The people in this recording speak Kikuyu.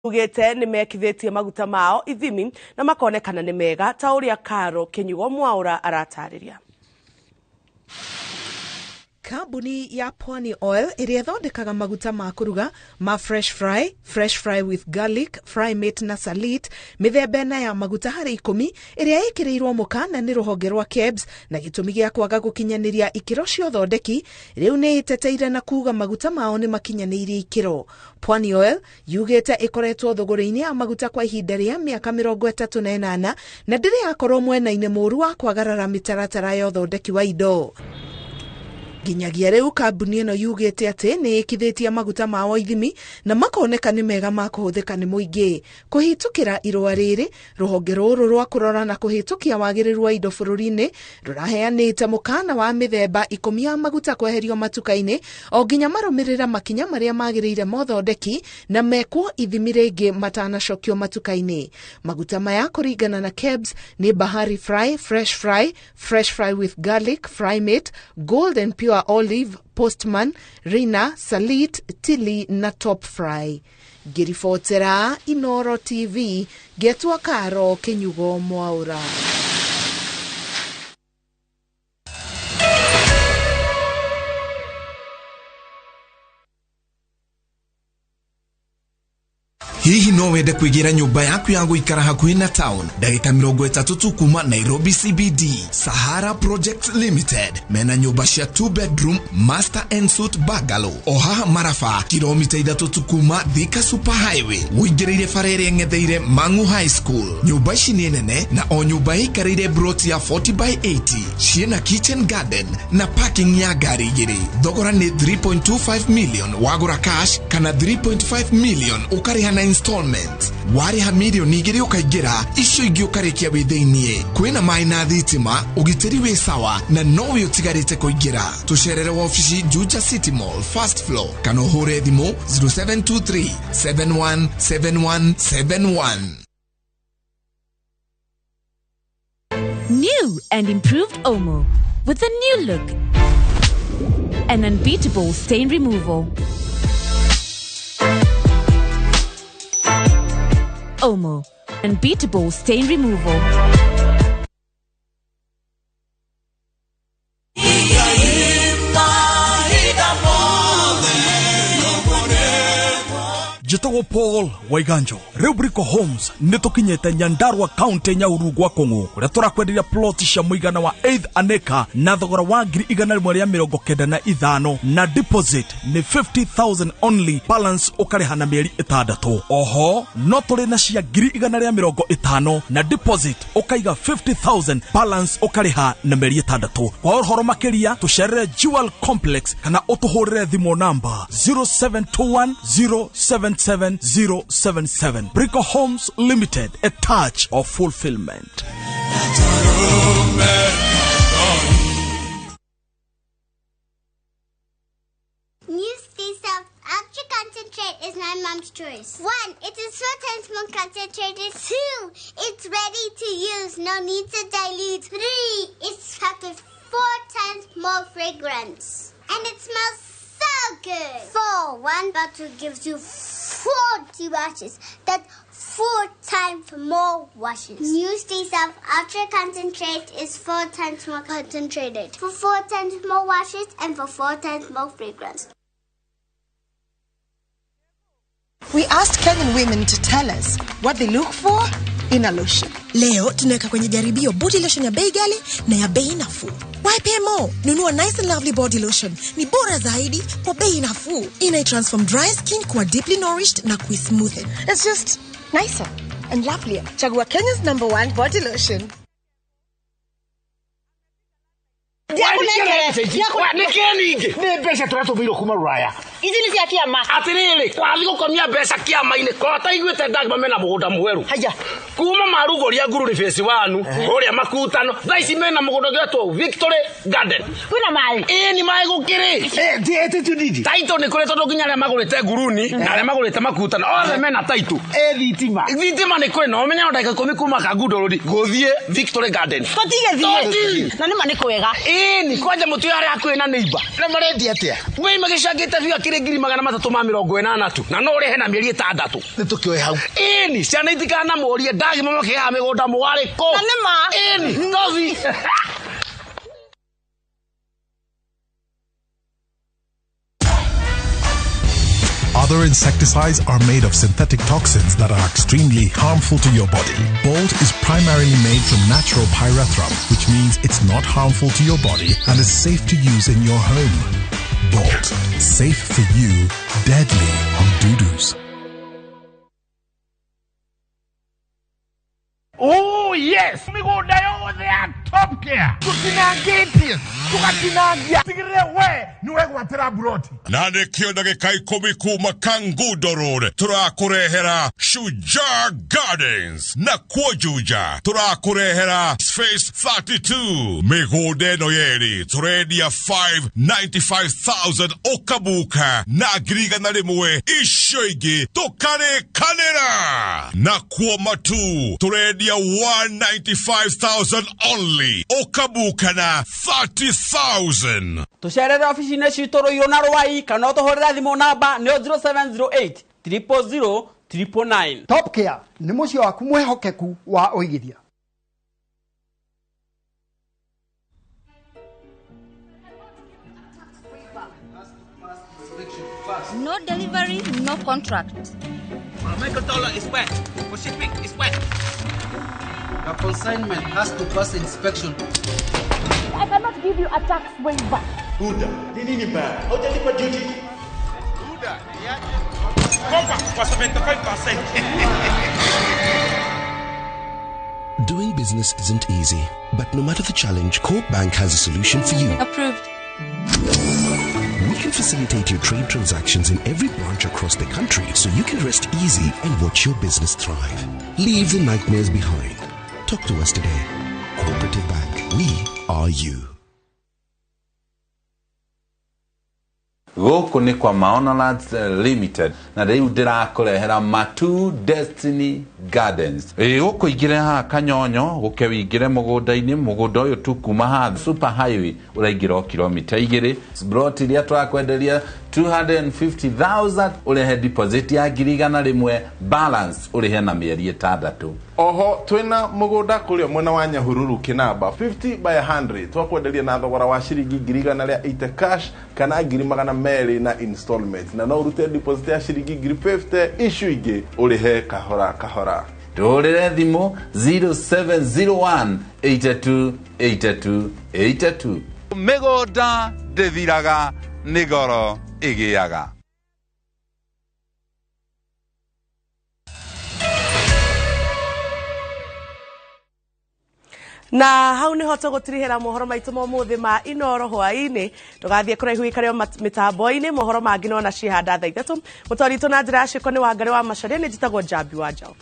Ugĩte nĩ mekithĩtie maguta mao ithimi na makonekana nĩ mega ta ũrĩa Karo Kĩnyugo Mwaũra aratarĩria. Kambuni ya Pwani Oil ĩrĩa ĩthondekaga maguta ma kũruga ma Fresh Fry, Fresh Fry with Garlic, Fry Mate na Salit, mĩthemba ĩna ya maguta harĩ 10 ĩrĩa ĩkĩrĩirwo mũkana nĩ rũhonge rwa KEBS na gĩtũmi gĩa kwaga gũkinyanĩria ikĩro cia ũthondeki, rĩu nĩ ĩteteire na kuga maguta mao nĩ makinyanĩirie ikĩro. Pwani Oil yugĩte ĩkoretwo thũgũrĩ-inĩ ya maguta kwa ihinda rĩa mĩaka 38 na ndĩrĩ yakorwo mwena-inĩ mũru wa kwagarara mĩtaratara ya ũthondeki wa indo. Nginyagia rĩu kambuni ĩno yugĩte atĩ nĩ ĩkithĩtie maguta mao ithimi na makoneka nĩ mega ma kũhũthĩka nĩ mũingĩ. Kũhĩtũkĩra irũa rĩrĩ, rũhonge rũrũ rwa kũrora na kũhĩtũkia wagĩrĩru wa indo bũrũri-inĩ rũraheanĩte mũkana wa mĩthemba 10 ya maguta kweherio matuka-inĩ o nginya marũmĩrĩra makinya marĩa magĩrĩire ma ũthondeki na mekwo ithimi rĩngĩ matanacokio matuka-inĩ. Maguta maya kũringana na KEBS nĩ Bahari Fry, Fresh Fry, Fresh Fry with Garlic, Fry Mate, Gold and Pure Olive, Postman, Rina, Salit, Tilly na Top Fry. Ngĩribotera Inoro TV, ngetwo Karo Kĩnyugo Mwaũra. Hihi no wende kwĩgĩra nyũmba yaku ya gũikara hakuhĩ na town, ndagĩka 30 tu kuma Nairobi CBD? Sahara Project Limited mena nyũmba cia 2 bedroom master and suite bungalow o haha Maraba, kilomita 3 tu kuma Thika Super Highway, ũingĩrĩire bara ĩrĩa ĩng'etheire Mangu High School. Nyũmba ici nĩ nene na o nyũmba ĩikarĩire plot ya 40 by 80, ciĩna kitchen garden na parking ya ngari 2. Thogora nĩ 3.25 million wagũra cash kana 3.5 million ũkarĩha na installment. Warĩha mirioni 2 ũkaingĩra, icio ingĩ ũkarĩkia wĩ thĩiniĩ. Kwĩna maĩ na thitima, ũgitĩri wĩ sawa na no wĩ ũtigarĩte kũingĩra. Tũcerere wabici Juja City Mall first floor kana ũhũre thimũ 0723 717171. New and improved Omo with a new look and unbeatable stain removal. Omo, unbeatable stain removal. Njĩtagwo Paul Waiganjo. Rĩu Brico Homes nĩ tũkinyĩte Nyandarua County, Nyahururu gwa Kũng'ũ, kũrĩa tũrakwenderia plot cia mũigana wa 8 an acre na thogora wa 195,000 na deposit nĩ 50,000 only, balance ũkarĩha na mĩeri 6. Oho no tũrĩ na cia 150,000 na deposit ũkaiga 50,000, balance ũkarĩha na mĩeri 6. Kwa ũhoro makĩria tũcerere Jewel Complex kana ũtũhũrĩre thimũ namba 0721 077 077. Brico Homes Limited, a touch of fulfillment. New Stay Soft Ultra Concentrate is my mom's choice. 1, it is 4 times more concentrated. 2, it's ready to use. No need to dilute. 3, it's packed with 4 times more fragrance. And it smells so good. 4, 1 bottle gives you 40 washes. That's 4 times more washes. New Stay Soft Ultra Concentrate is 4 times more concentrated. For 4 times more washes and for 4 times more fragrance. We asked Kenyan women to tell us what they look for in a lotion. Leo tunaweka kwenye jaribio body lotion ya bei ghali na ya bei nafuu. YPMO, nunua Nice and Lovely body lotion. Ni bora zaidi kwa bei nafuu. Ina transform dry skin kuwa deeply nourished na kuismoothen. It's just nicer and lovelier. Chagua Kenya's #1 body lotion. Nĩkĩ ningĩ? Nĩ mbeca tũratũmĩirwo kuma Rũraya. Ici nĩ cia kĩama. Atĩrĩrĩ, wathiĩ gũkomia mbeca kĩama-inĩ, korwo ũtaiguĩte Dagma mena mũgũnda mwerũ. Haya. Kuma marugũria Ngururi phase 1, kũrĩa Makutano, thaa ici mena mũgũnda ũngĩ wetwo Victory Garden. Kwĩna maĩ? Ĩĩ, nĩ maĩ gũkĩrĩ. Title nĩ kũrĩ, tondũ nginya arĩa magũrĩte Nguruni na arĩa magũrĩte Makutano othe mena title. Thitima. Thitima nĩ kũrĩ, na ũmenye no ndagĩka 10 kuma Kangundo Road gũthiĩ Victory Garden. Tũtige thiĩ. Tũthiĩ. Na nĩma nĩ kwega. Ĩĩ, nĩ Kwanja mũtu harĩa hakuhĩ na neighbor. Na marendia atĩa? Wei magĩcangĩte biũ akĩrĩ 380,000 tu. Na no ũrĩhe na mĩeri 6. Nĩ tũkĩoe hau. Ĩni, ciana itikanamũrie ndagima makĩgaga mĩgũnda mũwarĩ kũ. Na nĩ ma. Ĩni, tothi. Other insecticides are made of synthetic toxins that are extremely harmful to your body. Bolt is primarily made from natural pyrethrum, which means it's not harmful to your body and is safe to use in your home. Bolt, safe for you, deadly on doo-doos. Oh yes, mĩgũnda yothe ya Top Care tũtinangĩtie tũgatinangia tigĩrĩre we nĩ wegwatĩra mburoti. Na nĩkĩo ndagĩka 10 kuma Kangundo Road tũrakũrehera Shujaa Gardens, na kuo Juja tũrakũrehera Space 32. Mĩgũnda ĩno yerĩ tũrendia 595,000 ũkabuka na 100,000, icio ingĩ tũkarĩkanĩra. Na kuo Matu tũrendia 195,000 only, ũkabuka na 30,000. Tũcerere obici-inĩ citũ Rũirũ na Rwai kana ũtũhũrĩre thimũ namba nĩyo 0708 000 999. Top Care nĩ mũciĩ waku mwĩhokeku wa ũigithia. No delivery, no contract. Michael Dollar is wet. For shipping is wet. Your consignment has to pass inspection. I cannot give you a tax waiver. Buda, ni nini baya? Haujalipa duty? Buda, kopa kwa 75%. Doing business isn't easy, but no matter the challenge, Corp Bank has a solution for you. Approved. We can facilitate your trade transactions in every branch across the country so you can rest easy and watch your business thrive. Leave the nightmares behind. Talk to us today. Cooperative Bank. We are you. Gũkũ nĩ kwa Maono Lands Limited, na rĩu ndĩrakũrehera Matu Destiny Gardens. Ĩ gũkũ ingĩre haha Kanyonyo, gũke wĩingĩre mũgũnda-inĩ, mũgũnda ũyũ tu kuma haha super highway ũraingĩra o kilomita 2. Plot iria tũrakwenderia 250,000, ũrehe deposit ya 100,000, balance ũrĩhe na mĩeri 6. Oho twina mugunda kuria mwena wa Nyahururu Kinamba 50 by 100 twakwenderia na thogora wa ciringi 180,000 cash kana 200,000 na installment, na no urute deposit ya ciringi 50,000, icio ingĩ ũrĩhe kahora kahora. Tũhũrĩre thimũ 0701 82 82 82. Mĩgũnda ndĩthiraga, nĩ goro ĩgĩaga. Na hau niho tũgũtirihĩra mohoro maitũ ma ũmũthĩ ma Inoro hwaĩ-inĩ. Ndũgathiĩ kũraihu wĩikare mĩtambo-inĩ, mohoro mangĩ nona cihanda thaa 3. Mũtwari witũ na njĩra ya ciĩko nĩ Wangarĩ wa Macharia, nĩ njĩtagwo Njambi wa Njaũ.